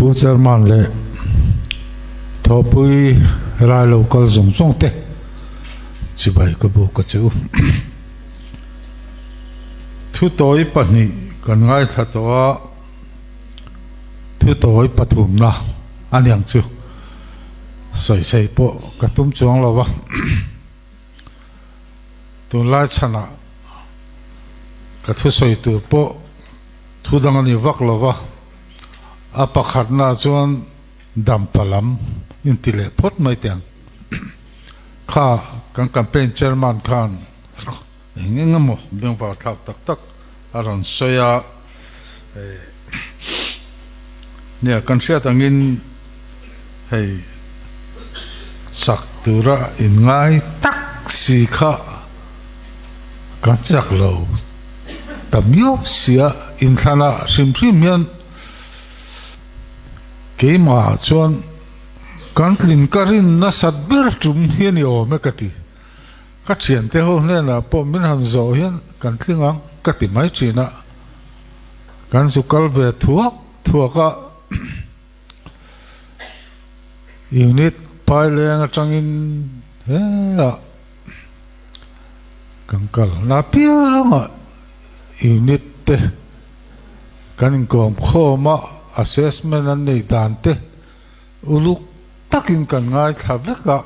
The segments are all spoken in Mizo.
Pu Chairman leh Thawhpui helai lo kal zawng zawng te chibai ka buk a che u. Thutawi pahnih kan ngaithla tawh a, thutawi pathumna a niang chu sawisei pawh ka tum chuang lo va. Tunlai chhanah ka thusawi tur pawh thu dang a ni vak lo va, a pakhatnaah chuan dampa lam inti leh phawt mai teh ang. Kha kan campaign chairman khan eng eng emaw bengvar thlak tak tak a rawn sawi a, nia kan hriat angin hei chak tura inngai tak si kha kan chak lo ta miau sia inthlanah hrim hrim hian keimah chuan kan tlin ka rin nasat ber tum hi a ni awm e ka ti. Ka thiante ho hnenah pawh min han zawh hian kan tling ang ka ti mai thin a, kan zu kal ve thuak thuak a, unit paileng atangin heah kan kal na piang a, unit te kan inkawm khawm a, assessment an nei dan te uluk takin kan ngaithla vek a.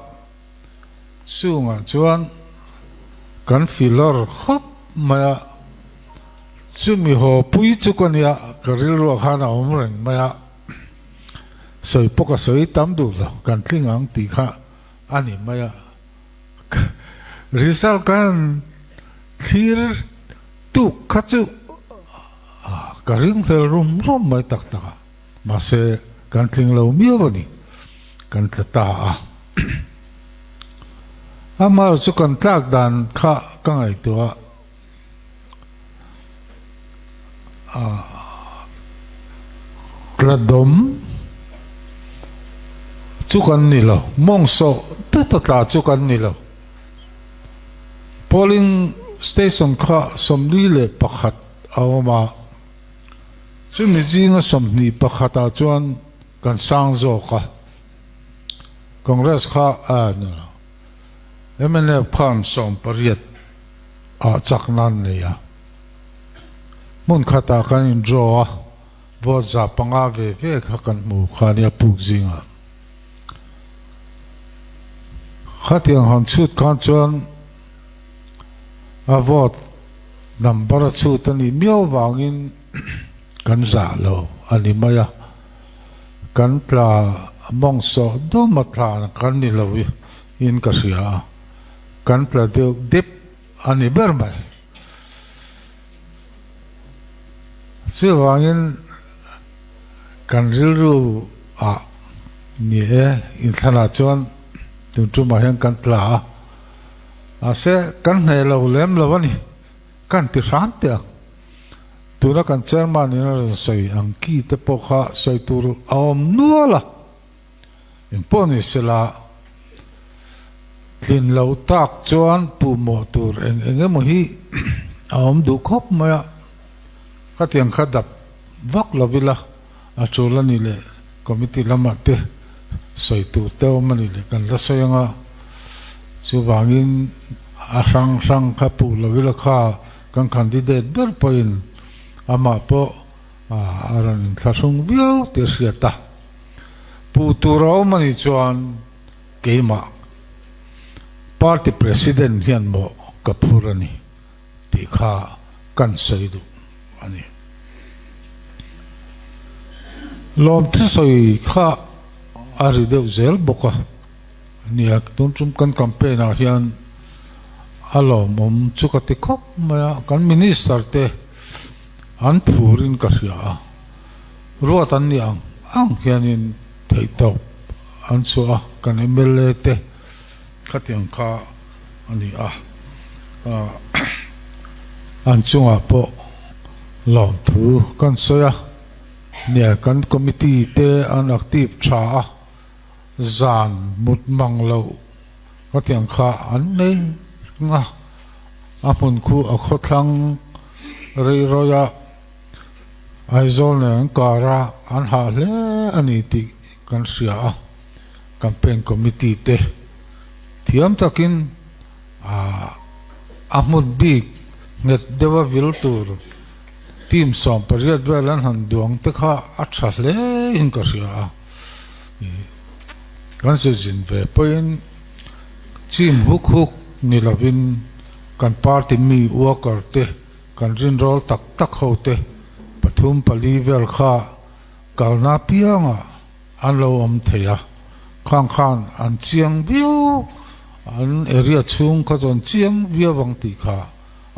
Chungah chuan kan filawr khawp mai a, chumi haw pui chu ka nia, ka rilruah khan a awm reng mai a, sawi pawh ka sawi tam duh lo, kan tling ang tih kha a ni mai a, result kan thlir tuk kha chu ka ring hlel rum rum mai tak tak a. Mahse, kan tling lo miau a ni, kan tla ta a. Amah chu kan tlak dan kha ka ngaihtuah a, tla dawm chu kan ni lo, mawng sawh dawt a tla chu kan ni lo. Polling station kha 41 a awm a. Chumi zinga 21 ah chuan kan sang zawk a, Congress kha a ni lo, mnf khan 18 ah chak nan nei a, hmun khatah kan in draw a, vote 500 ve ve kha kan hmu kha a nia puk zingah. Khatiang han chhut khan chuan a vote Number a chhut a nih miau vangin kan zah lo a ni mai a, kan tla mawng sawh dawm a tla kan ni lo in ka hria a, kan tla deuh dip a ni ber mai. Chuvangin kan rilru ah ni e inthlanah chuan tun tumah hian kan tla a. Mahse, kan hneh lo lem lo a ni, kan ti hram teh ang. Tuna kan chairman in a rawn sawi ang ki te pawh kha sawi tur a awm nual a. Engpawh ni sela, tlin lo tak chuan puhmawh tur eng eng emaw hi a awm duh khawp mai a. Khatiang kha dap vak lo ila a tul a ni leh committee lamah te sawi tur te awm a ni leh kan la sawi ang a, chuvangin a hrang hrang kha puh lo ila kha kan candidate ber pawhin amah pawh a rawn inthlahrung viau tih a hriat a, puh tur a awm a nih chuan keimah party president hian mawh ka phur a ni. Tih kha kan sawi duh a ni. Lawmthu sawi kha a ri deuh zel bawk a nia, tun tum kan campaign ah hian a lawmawm chu ka ti khawp mai a, kan minister te an phur in ka hria a, ruat an nih ang ang hianin theihtawp an chhuah a, kan mla te khatiang kha a ni a, an chungah pawh lawmthu kan sawi a, nia kan committee te an active tha a, zan mut mang loh khatiang kha an nei reng a, a hmun khu a khawthlang rei rawih a, Aizawl nen an kar a, an hah hle a ni tih kan hria a, campaign committee te thiam takin a hmun bik nghet deuha vil tur team 18 vel an han duang te kha a tha hle in ka hria a, kan zu zin ve pawhin chim huk huk ni lovin kan party mi worker te kan rinrawl tak tak ho te pathum pali vel kha kalna piangah an lo awm thei a, khang khan an chiang viau, an area chhung kha chuan chiang viau ang tih kha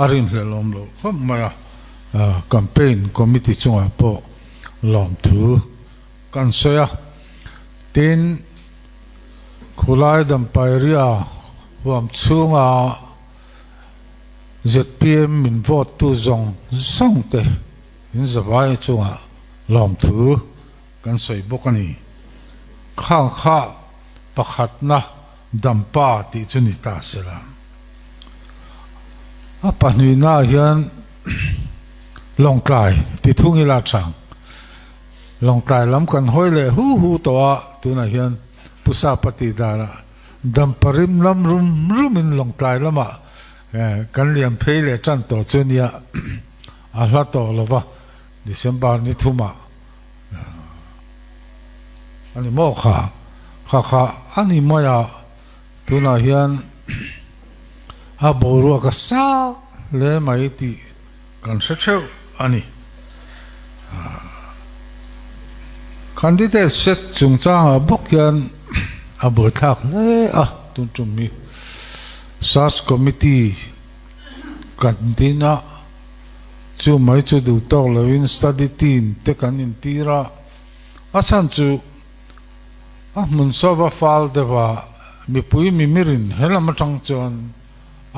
a rinhlelh awm loh khawp mai a, campaign committee chungah pawh lawmthu kan sawi a, tin khulai Dampai ria huam chhunga zpm min vote tu zawng zawng te in zavai chungah lawmthu kan sawi bawk a ni. Khang kha pakhatna Dampa tih chu ni ta se la. A pahnihnaah hian Lawngtlai ti thung ila chang. Lawngtlai lam kan hawi leh hu hu tawh a, tunah hian Pu Sapa tih danah Dampa rim lam rum rumin Lawngtlai lamah kan liam phei leh tan tawh chu nia a hla tawh lo va, December ni thumah A ni maw kha? Kha kha a ni mai a, tunah hian a boruak a sang hle mai tih kan hre theuh a ni. Candidate set chungchangah bawk hian a buaithlak hle a, tun tum hi Search Committee kan din a. Chu mai chu duh tawk loin study team te kan intir a, a chhan chu a hmun sawva fal deuha mipui mimirin he lam atang chuan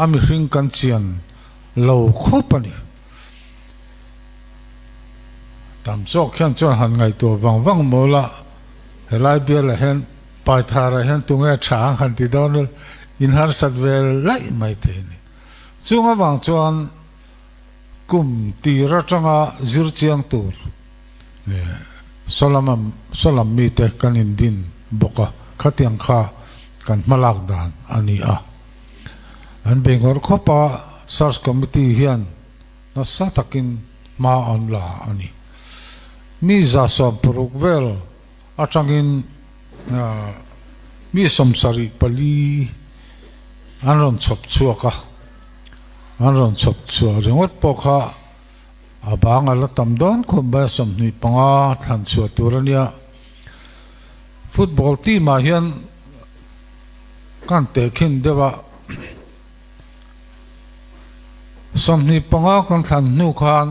a mihring kan chian lo khawp a ni. Tam zawk hian chuan han ngaihtuah vang vang mawl a, helai bialah hian Paitharah hian tunge tha ang han ti dawn inharsat ve laih mai thei a ni. Chung avang chuan kum tir atanga zir chiang tur sawlam mite kan indin bawk a, khatiang kha kan hmalak dan a ni a. An bei ngawr khawp a, Search Committee hian nasa takin hma an la a ni. Mi 160 vel atangin mi 74 an rawn chhawp chhuak a, an rawn chhawp chhuah ringawt pawh kha a bang a la tam dawn khawp mai a, 25 thlan chhuah tur a nia. Football team ah hian kan tehkhin deuh a, 25 kan thlan hnu khan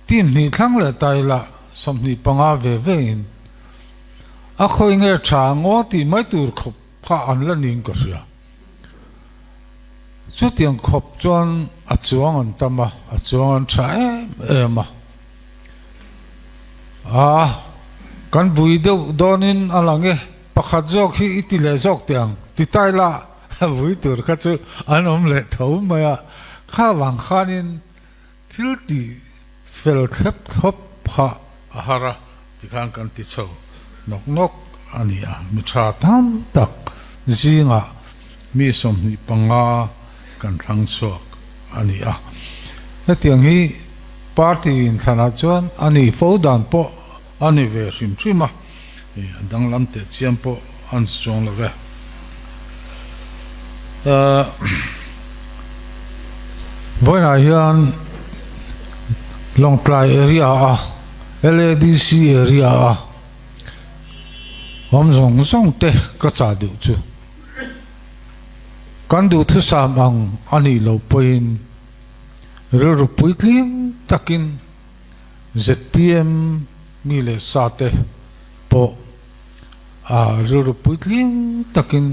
Team hnih thlang leh ta ila 25 ve ve in a khawi nge tha ngaw tih mai tur khawp kha an la niin ka hria. Chutiang khawp chuan a chuang an tam a, a chuang an tha em em a. Aa, kan bui deuh dawnin a lang e, pakhat zawk hi i ti leh zawk teh ang, ti ta ila vui tur kha chu an awm leh tho mai a, kha vang khanin Thil tih fel thlep thlawp kha a har a, tikhan kan ti chho nawk nawk a ni a. Mi tha tam tak zingah mi 25 kan thlang chhuak a ni a. Hetiang hi party inthlanah chuan a ni fo dan pawh a ni ve hrim hrim a, a danglam teh chiam pawh a ni chuang lo ve. Vawiinah hian Lawngtlai area a LADC area a awm zawng zawng te ka chah duh chu kan duhthusam ang a nih loh pawhin rilru puitling takin Zpm mi leh sa te pawh a rilru puitling takin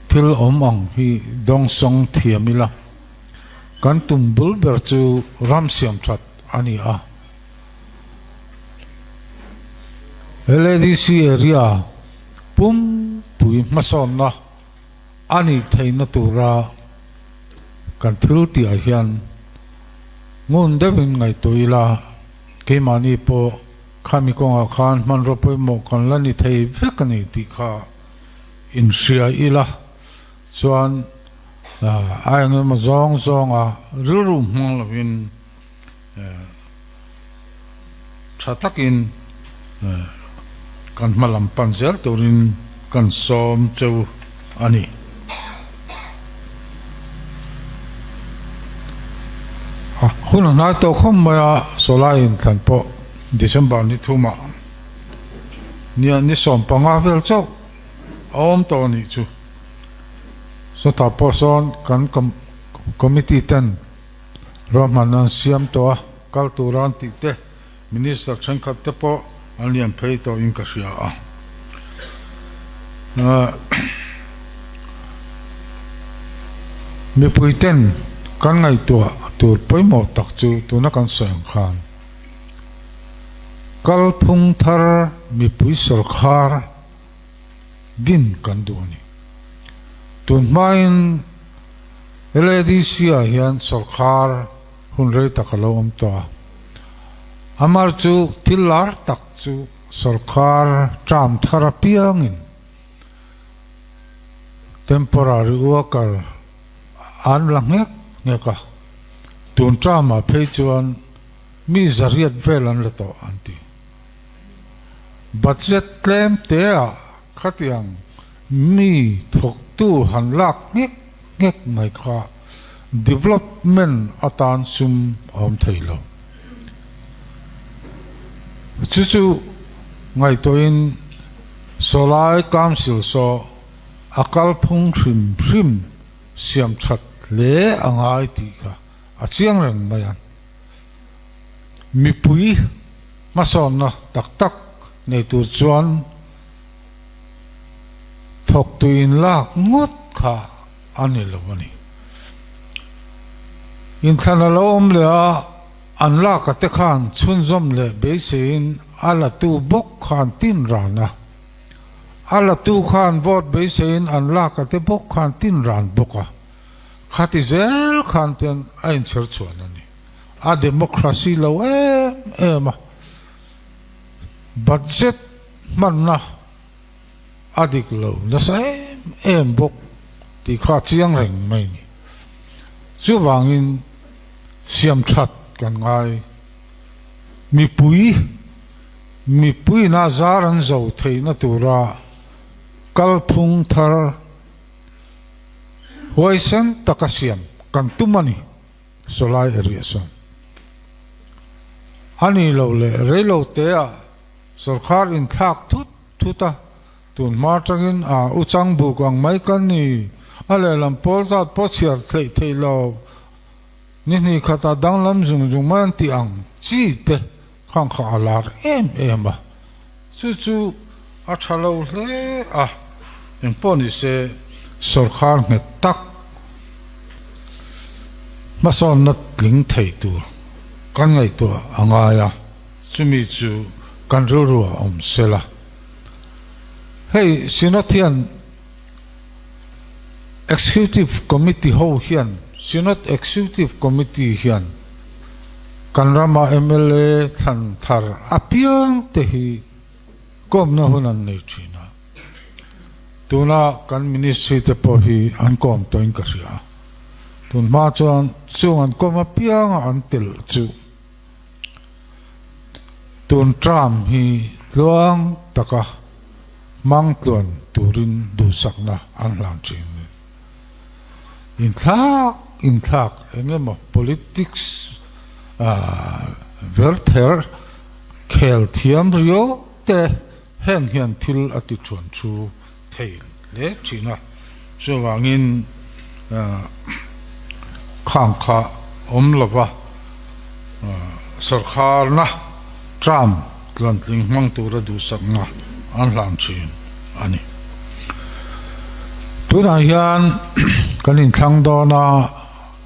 thil awm ang hi dawngsawng thiam ila, kan tum bul ber chu ram siam that a ni a. LADC area pumpui hmasawnna a nih theihna tura kan thil tihah hian ngun deuhin ngaihtuah ila, keimahni pawh. Khami kawngah khan hmanraw pawimawh kan la ni thei vek a ni tih kha inhria ila chuan a eng emaw zawng zawnga rilru hmang lovin tha takin kan hma lam pan zel turin kan sawm cheu a ni. Hun a hnai tawh khawp mai a, Sawlai inthlan pawh December ni thumah nia ni 15 vel chauh a awm tawh a nih chu. Sawtah pawh sawn kan committee ten ruahman an siam tawh a, kal tura an tih te Minister thenkhat te pawh an lian phei tawh in ka hria a. Mipui ten kan ngaihtuah tur pawimawh tak chu tuna kan sawi ang khan kalphung thar mipui sawrkhar din kan duh a ni. Tun hmain LADC ah hian sawrkhar Hun rei tak a lo awm tawh a. Amar chu thil lar tak chu sawrkar term thar apiangin temporary worker an la nghek nghek a, tun term ah phei chuan mi zariat vel an la tawh an ti. Budget tlem te ah Khatiang mi thawktu han lak nghek nghek mai kha development atan sum a awm thei lo. Chu chu ngaihtuahin Sawlai Council saw a kalphung hrim hrim siam that hle a ngai tih kha a chiang reng mai a. Mipui hmasawnna tak tak nei tur chuan thawktu inlak ngawt kha a ni lo a ni. Inthlan a lo awm leh a, an laka te khan chhunzawm leh beiseiin a latu bawk khan tin ran a, a latu khan vote beiseiin an laka te bawk khan tin ran bawk a, khati zel khan ten a inchher chhuan a ni. A democracy lo em em a. Budget hmanna a dik lo nasa em em bawk tih kha a chiang reng mai a ni. Chuvangin siam that kan ngai. Mipui, mipuiin a zar an zo theihna tura kalphung thar huaisen taka siam kan tum a ni. Sawlai area sawn a ni lo leh reilo te ah sawrkhar inthlak thut thut a, tun hma atangin a u chang buk ang mai kan ni, a lehlam pawl zat pawh chhiar theih theih lo, ni hnih khatah danglam zung zung mai an tih ang chi te khang kha a lar em em a, chu chu a tha lo hle a, engpawh ni se sawrkhar nghet tak hmasawnna tling thei tur kan ngaihtuah a ngai a, chumi chu kan rilru a awm sela. Hei Synod hian Executive Committee ho hian Synod Executive Committee hian kan rama mla thlan thar apiang te hi kawmna hun an nei thin a, tuna kan ministry te pawh hi an kawm tawhin ka hria. Tun hma chuan chung an kawm apianga an telh chu tun term hi tluang taka hmang tluan turin duhsakna an hlan thin a ni. Inthlak inthlak eng emaw politics verther khel thiam riau te heng hian thil a ti thuan thu thei hle thin a, chuvangin khang kha awm lova sawrkharna term tluantling hmang tura duhsakna an hlan thin a ni. Tunah hian kan inthlang dawn a,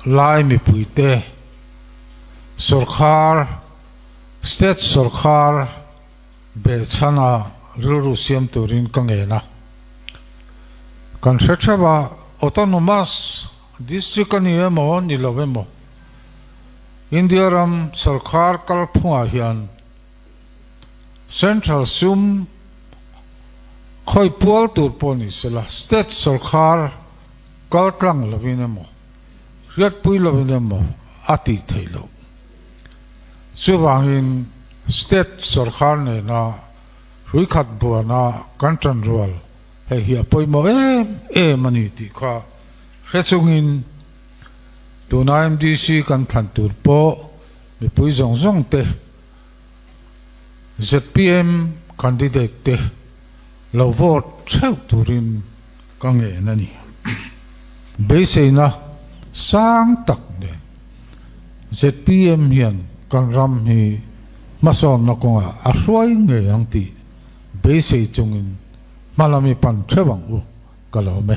Lai mipuite sawrkhar, state sawrkhar behchhana rilru siam turin ka ngen a. Kan hre theuh a, autonomous district a ni emaw ni lo emaw, India ram sawrkhar kalphungah hian. Central sum khawi pual tur pawh ni sela, state sawrkar kal tlang lovin emaw, hriatpui lovin emaw a tih theih loh. Chuvangin state sawrkar nena hrui khat buana kan tanrual hei hi a pawimawh em em a ni tih kha hre chungin tuna MDC kan thlan tur pawh mipui zawng zawng te zpm candidate te lo vote theuh turin ka ngen a ni. Beiseina sang tak nen zpm hian kan ram hi hmasawnna kawngah a hruai ngei ang tih beisei chungin hma lam i pan theuh ang u ka lawm e.